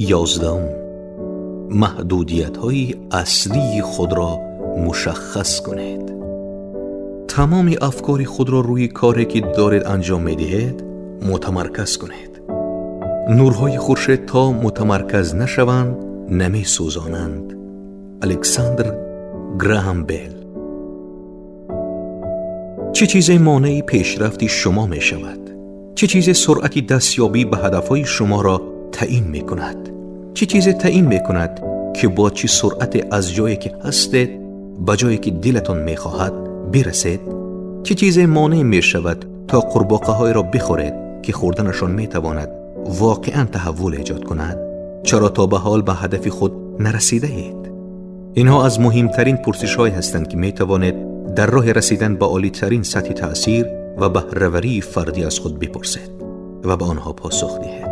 11. Маҳдудиятҳои аслии худро мушаххас кунед. Тамоми афкори худро рӯи коре ки доред анҷом медиҳед мутамарказ кунед. Нурҳои хуршед то мутамарказ нашаванд намесӯзонанд. Александр Граҳам Белл. Чӣ чизе монеи пешрафти шумо мешавад? Чӣ чизе суръати дастёбӣ ба ҳадафҳои шуморо таъин мекунад? Чӣ чизе таъин мекунад ки бо чӣ суръате аз ҷое ки ҳастед ба ҷое ки дилатон мехоҳад бирасед? Чӣ чизе монеъ мешавад то қурбоқаҳоеро бихӯред ки хӯрданашон метавонад воқеан таҳаввул эҷод кунад? Чаро то ба ҳол ба ҳадафи худ нарасидаед? Инҳо аз муҳимтарин пурсишҳое ҳастанд ки метавонед дар роҳи расидан ба олитарин сатҳи таъсир ва баҳраварии фардӣ аз худ бипурсед ва ба онҳо посух диҳед.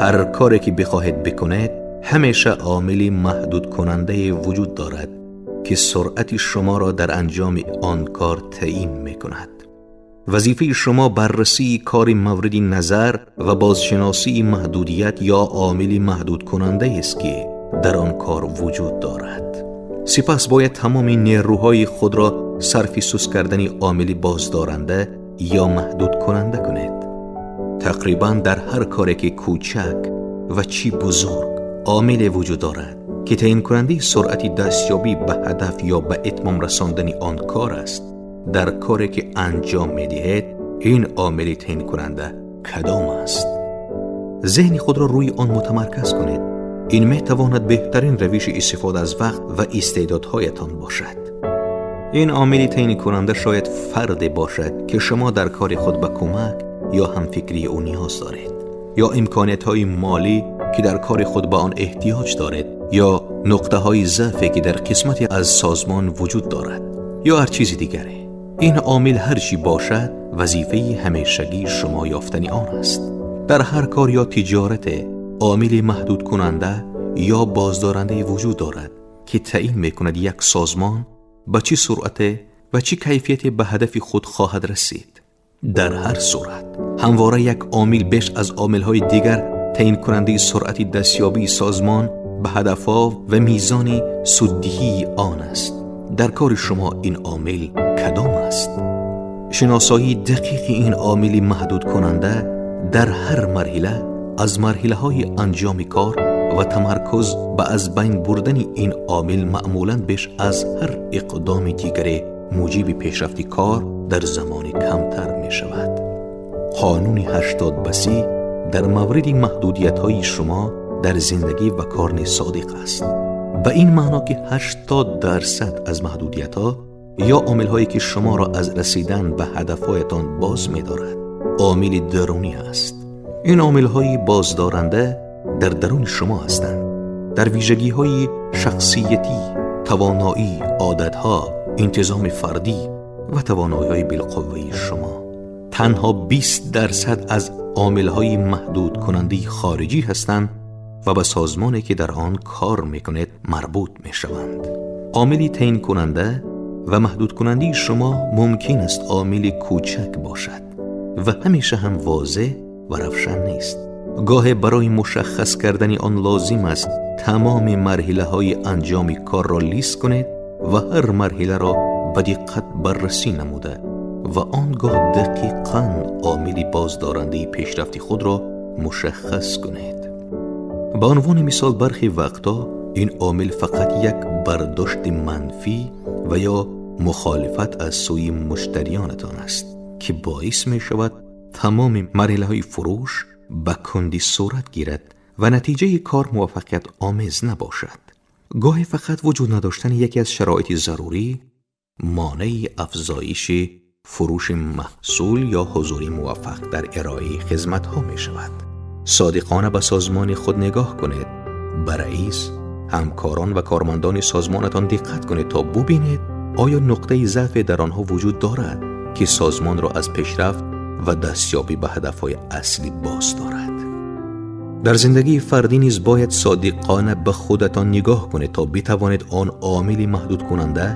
Ҳар коре ки бихоҳед бикунед, ҳамеша омили маҳдудкунандае вуҷуд дорад ки суръати шуморо дар анҷоми он кор таъин мекунад. Вазифаи шумо баррасии кори мавриди назар ва бозшиносии маҳдудият ё омили маҳдудкунандаест ки дар он кор вуҷуд дорад. Сипас бояд тамоми нерӯҳои худро сарфи суст кардани омили боздоранда ё маҳдудкунанда кунед. Тақрибан дар ҳар коре ки кӯчак ва чӣ бузург омиле вуҷуд дорад ки таъинкунандаи суръати дастёбӣ ба ҳадаф ё ба итмом расондани он кор аст. Дар коре ки анҷом медиҳед, ин омили таъинкунанда кадом аст? Зеҳни худро рӯи он мутамарказ кунед. Ин метавонад беҳтарин равиши истифода аз вақт ва истеъдодҳоятон бошад. Ин омили таъинкунанда шояд фарде бошад ки шумо дар кори худ ба кӯмак ё ҳамфикрии ӯ ниёз доред, ё имкониятҳои молӣ ки дар кори худ ба он эҳтиёҷ доред, ё нуқтаҳои заъфе ки дар қисмате аз созмон вуҷуд дорад, ё ҳар чизи дигаре. Ин омил ҳар чӣ бошад, вазифаи ҳамешагии шумо ёфтани он аст. Дар ҳар кор ё тиҷорате омили маҳдудкунанда ё боздорандае вуҷуд дорад ки таъин мекунад як созмон ба чӣ суръате ва чӣ кайфияте ба ҳадафи худ хоҳад расид. Дар ҳар сурат ҳамвора як омил беш аз омилҳои дигар таъинкунандаи суръати дастёбии созмон ба ҳадафҳо ва мизони суддиҳии он аст. Дар кори шумо ин омил кадом аст? Шиносоии дақиқи ин омили маҳдудкунанда дар ҳар марҳила аз марҳилаҳои анҷоми кор ва тамаркуз ба аз байн бурдани ин омил маъмулан беш аз ҳар иқдоми дигаре муҷиби пешрафти кор дар замони камтар мешавад. Қонуни 80 ба 30 дар мавриди маҳдудиятҳои шумо дар зиндагӣ ва кор низ содиқ аст, ба ин маъно ки 80% аз маҳдудиятҳо ё омилҳое ки шуморо аз расидан ба ҳадафҳоятон боз медорад, омили дарунӣ аст. Ин омилҳои боздоранда дар даруни шумо ҳастанд, дар вижагиҳои шахсиятӣ, тавоноӣ, одатҳо, интизоми фардӣ ва тавоноиҳои билқувваи шумо. Танҳо 20% аз омилҳои маҳдудкунандаи хориҷӣ ҳастанд ва ба созмоне ки дар он кор мекунед марбут мешаванд. Омили таъинкунанда ва маҳдудкунандаи шумо мумкин аст омили кӯчак бошад ва ҳамеша ҳам возеҳ ва равшан нест. Гоҳе барои мушаххас кардани он лозим аст тамоми марҳилаҳои анҷоми корро лист кунед ва ҳар марҳиларо ба диққат баррасӣ намуда ва он гоҳ дақиқан омили боздорандаи пешрафти худро мушаххас кунед. Ба унвони мисол, бархе вақтҳо ин омил фақат як бардошти манфӣ ва ё мухолифат аз сӯи муштариёнатон аст ки боис мешавад тамоми марҳилаҳои фурӯш ба кундӣ сурат гирад ва натиҷаи кор муваффақият омез набошад. Гоҳе фақат вуҷуд надоштани яке аз шароити зарурӣ монеи афзоиши фурӯши маҳсул ё ҳузури муваффақ дар ироаи хизматҳо мешавад. Содиқона ба созмони худ нигоҳ кунед, ба раис, ҳамкорон ва кормандони созмонатон диққат кунед то бубинед оё нуқтаи заъфе дар онҳо вуҷуд дорад ки созмонро аз пешрафт ва дастёбӣ ба ҳадафҳои аслӣ боз дорад. Дар зиндагии фардӣ низ бояд содиқона ба худатон нигоҳ кунед то битавонед он омили маҳдудкунанда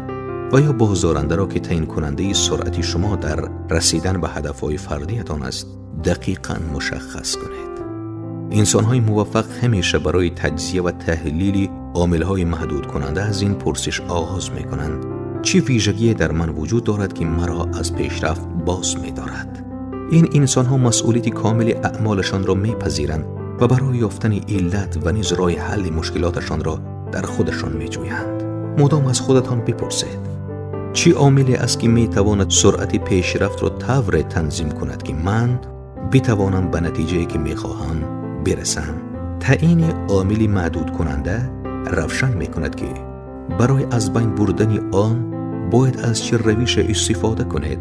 ва ё боздорандаро ки таъинкунандаи суръати шумо дар расидан ба ҳадафҳои фардиятон аст, дақиқан мушаххас кунед. Инсонҳои муваффақ ҳамеша барои таҷзия ва таҳлили омилҳои маҳдудкунанда аз ин пурсиш оғоз мекунанд: чӣ вижагие дар ман вуҷуд дорад, ки маро аз пешрафт боз медорад? Ин инсонҳо масъулияти комили аъмолашонро мепазиранд ва барои ёфтани иллат ва низ роҳи ҳалли мушкилоташонро дар худашон меҷӯянд. Мудом аз худатон бипурсед: чӣ омиле аст, ки метавонад суръати пешрафтро тавре танзим кунад, ки ман битавонам ба натиҷае, ки мехоҳам, бирасам? Таъини омили маҳдудкунанда равшан мекунад, ки барои аз байн бурдани он бояд аз чӣ равише истифода кунед.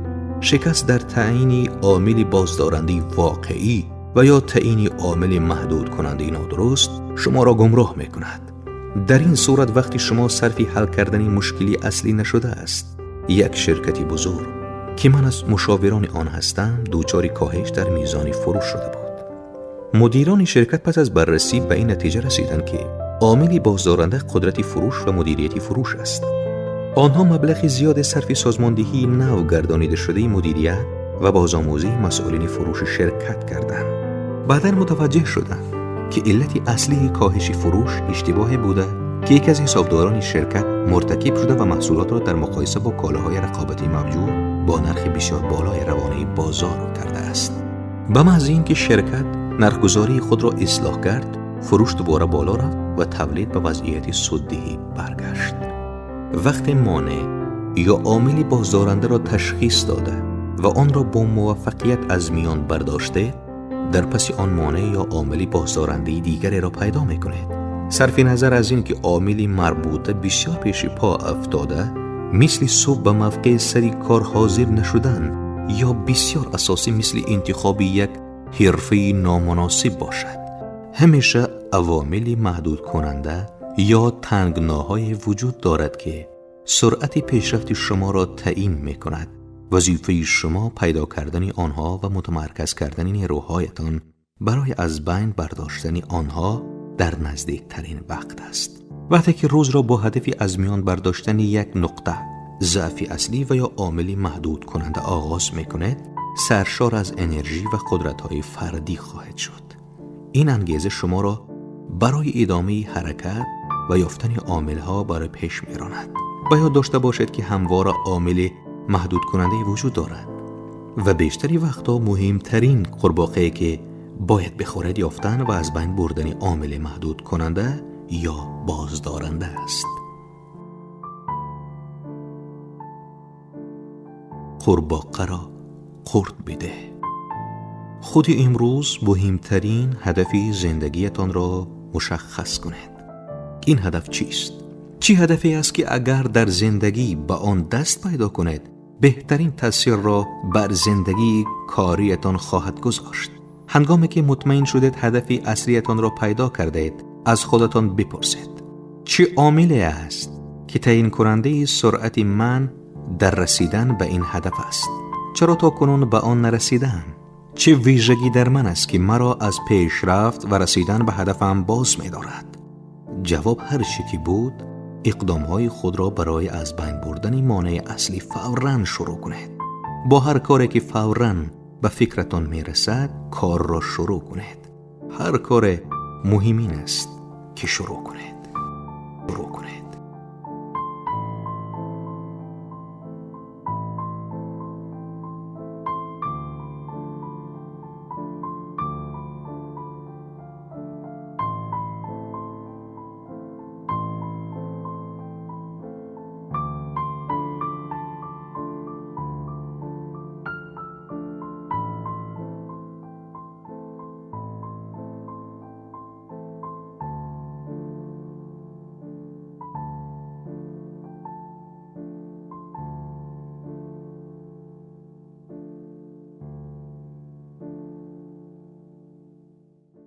Шикаст дар таъини омили боздорандаи воқеӣ ва ё таъини омили маҳдудкунандаи нодуруст шуморо гумроҳ мекунад. Дар ин сурат вақти шумо сарфи ҳал кардани мушкили аслӣ нашудааст. Як ширкати бузург, ки ман аз мушовирони он ҳастам, дучори коҳиш дар мизони фурӯш шуда буд. Мудирони ширкат пас аз баррасӣ ба ин натиҷа расиданд, ки омили боздоранда қудрати фурӯш ва мудирияти фурӯш аст. Онҳо маблағи зиёде сарфи созмондиҳии нав гардонидашудаи мудирият ва бозомӯзии масъулини фурӯши ширкат карданд. Баъдан мутаваҷҷеҳ шуданд, ки иллати аслии коҳиши фурӯш иштибоҳе буда, ки яке аз ҳисобдорони ширкат муртакиб шуда ва маҳсулотро дар муқоиса бо колаҳои рақобатӣ мавҷуд бо нархи бисёр болои равонаи бозор кардааст. Ба маҳзи ин ки ширкат нархгузории худро ислоҳ кард, фурӯш дубора боло рафт ва тавлид ба вазъияти суддиҳӣ баргашт. Вақте монеъ ё омили боздорандаро ташхис дода ва онро бо муваффақият аз миён бардоште, дар паси он монеъ ё омили боздорандаи дигареро пайдо мекунед. Сарфи назар аз ин ки омили марбута бисёр пеши по афтода, мисли субҳ ба мавқеи сари кор ҳозир нашудан ё бисёр асосӣ мисли интихоби як ҳирфаи номуносиб бошад, ҳамеша авомили маҳдудкунанда ё тангноҳое вуҷуд дорад, ки суръати пешрафти шуморо таъин мекунад. Вазифаи шумо пайдо кардани онҳо ва мутамарказ кардани нерӯҳоятон барои аз байн бардоштани онҳо дар наздиктарин вақт аст. Вақте ки рӯзро бо ҳадафи аз миён бардоштани як нуқта, заъфи аслӣ ва ё омили маҳдудкунанда оғоз мекунед, саршор аз энержӣ ва қудратҳои фардӣ хоҳед шуд. Ин ангеза шуморо барои идомаи ҳаракат ва ёфтани омилҳо барои пеш меронад. Ба ёд дошта бошед, ки ҳамвора омили маҳдудкунандае вуҷуд дорад ва бештари вақтҳо муҳимтарин қурбоқае, ки бояд бихӯред, ёфтан ва аз байн бурдани омили маҳдудкунанда ё боздоранда аст. Қурбоқаро қурт бидеҳ. Худи имрӯз муҳимтарин ҳадафи зиндагиятонро мушаххас кунед. Ин ҳадаф чист? Чӣ ҳадафе аст, ки агар дар зиндагӣ ба он даст пайдо кунед, беҳтарин таъсирро бар зиндагии кориятон хоҳад гузошт? Ҳангоме ки мутмаин шудед ҳадафи аслиятонро пайдо кардаед, аз худатон бипурсед: чӣ омиле аст, ки таъинкунандаи суръати ман дар расидан ба ин ҳадаф аст? Чаро то кунун ба он нарасидаам? Чӣ вижагӣ дар ман аст, ки маро аз пешрафт ва расидан ба ҳадафам боз медорад? Ҷавоб ҳар чӣ ки буд, иқдомҳои худро барои аз байн бурдани монеи аслӣ фавран шурӯъ кунед. Бо ҳар коре, ки фавран ба фикратон мерасад, корро шурӯъ кунед. Ҳар коре муҳим ин аст, ки шурӯъ кунед. Шурӯъ кунед.